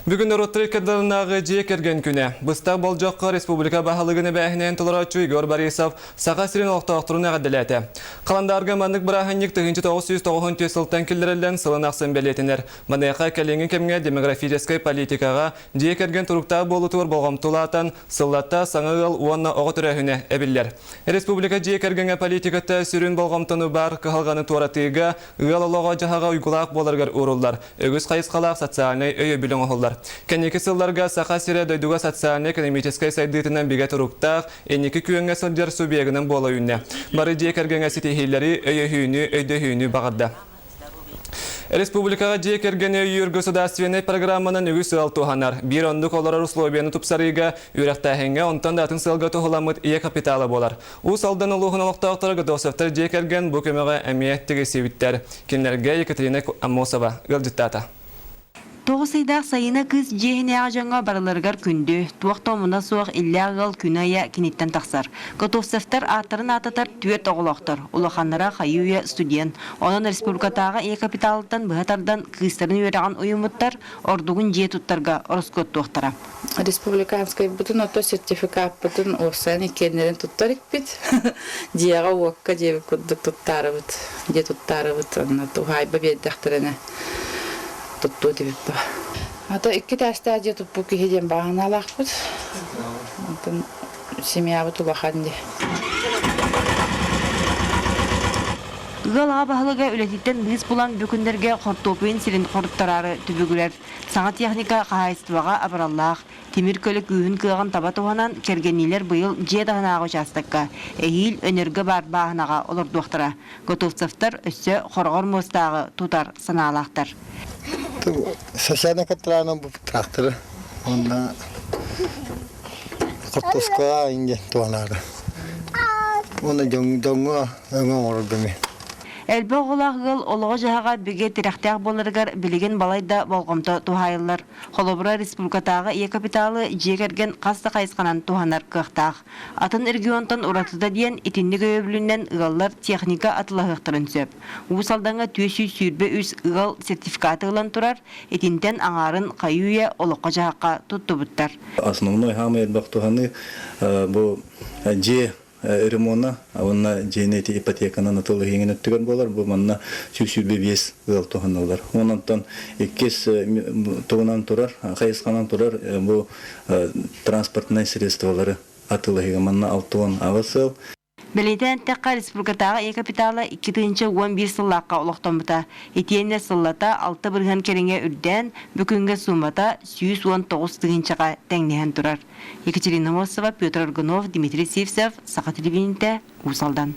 Бүгүн норуоттар иккардаларынааҕы дьиэ кэргэн күнэ. Быстах болдьоххо республика баһылыгын эбээһинэһин толорооччу Егор Борисов Саха сирин олохтоохторун эҕэрдэлээтэ. Халандаарга маннык бырааһынньык 1994 сылтан киллэриллэн сылын ахсын бэлиэтэнэр. Маныаха кэлиҥҥи кэмҥэ демографическай политикаҕа дьиэ кэргэн туруктаах буолуутугар болҕомто улаатан, сыллата саҥа ыал уонна оҕо төрөөһүнэ эбиллэр. Республика дьиэ кэргэҥҥэ политиката сүрүн болҕомтону баар кыһалҕаны туоратыыга, ыал олоҕо-дьаһаҕа уйгулаах буоларыгар ууруллар. Үгүс хайысхалаах социальнай өйөбүл оҥоһуллар. Кэнники сылларга Саха сирэ дойдуга социальнай-экономическай сайдыытынан бигэ туруктаах, инники күөҥҥэ сылдьар субъегынан буола үүннэ. Бары дьиэ кэргэҥҥэ ситиһиилэри, өйөһүүнү, өйдөһүүнү баҕарда. Республикаҕа дьиэ кэргэни өйүүр государственнай программанан үгүс ыал туһанар. Биир оннук олорор условияны тупсарыыга, үөрэхтээһиҥҥэ, онтон да атын сыалга туһуламмыт ийэ капитала буолар. Уус Алдан улууһун олохтоохторо Готовцевтар дьиэ кэргэн бу көмөҕө эмиэ тигисибиттэр. Кинилэргэ Екатерина Аммосова ыалдьыттаата. 9 ыйдаах Сайыына кыыс дьиэ иһинээҕи дьоҥҥо барыларыгар күндү, туох да омуна суох иллээх ыал күнэ-ыйа киниттэн тахсар. Готовцевтар ааттарын ааттатар түөрт оҕолоохтор, улаханнара хайыы-үйэ студент. Онон республикатааҕы ийэ капиталыттан быһа тардан кыыстарын үөрэҕин уйуммуттар, ордугун дьиэ туттарга ороскуоттуохтара. Республиканскайбытын ото сертификаппытын уопсайан иккиэннэрин туттар икпит. Дьиэҕэ-уокка диэбит курдук туттаарыбыт, дьиэ туттаарыбыт, онно уһаайба биэрдэхтэринэ туттуо этибит ба. Ата икки этээстээх дьиэ туппут киһи диэн бааһыналаахпыт. Онтон семьябыт улахан дии. Ыал аҕа баһылыга үлэтиттэн быыс булан бу күннэргэ хортуоппуйун сирин хоруттараары түбүгүрэр. Саҥа техника хаһаайыстыбаҕа абыраллаах, тимир көлө күүһүн-кыаҕын таба туһанан, кэргэнниилэр быйыл дьиэ таһынааҕы учаастакка, эһиил Өнөргө баар бааһынаҕа олордуохтара. Готовцевтар өссө хороҕор муостааҕы тутар санаалаахтар. Социальнай капталаанан бу тракторы уонна хортуоска инде туһанаары. Уонна дьоҥҥо өҥө оҥорорго эмиэ. Элбэх оҕолоох ыал олоҕо-дьаһаҕа бигэ тирэхтээх буоларыгар билигин балайда болҕомто туһаайыллар. Холобура, республикатааҕы ийэ капиталы дьиэ кэргэн хас да хайысханан туһанар кыахтаах. Атын регионтан уратыта диэн итинник өйөбүлүнэн ыаллар техника атылаһыахтарын сөп. Уус Алдаҥҥа 423 ыал сертификаты ылан турар, итинтэн аҥаарын хайыы-үйэ олоххо-дьаһахха туттубуттар. Основной хаамай элбэх туһаныы бу дьиэ ремона уонна дьиэни ити ипотеканан атыылаһыыҥын өттүгэр буолар. Бу манна 125 ыал туһаналлар. Онон иккис тугунан турар, хайысханан турар бу транспортнай средстволары атыылаһыыга манна 68 ыал. Бэлиэтээн эттэххэ, республикатааҕы ийэ капитала 2011 сыллаахха олохтоммута. Итиэннэ сыллата 6% кэриҥэ үрдээн, бүгүҥҥэ суумата 119 тыһыынчаҕа тэҥнэһэн турар. Екатерина Мосова, Петр Аргунов, Дмитрий Сивцев, Саха телевидениетэ, Уус Алдан.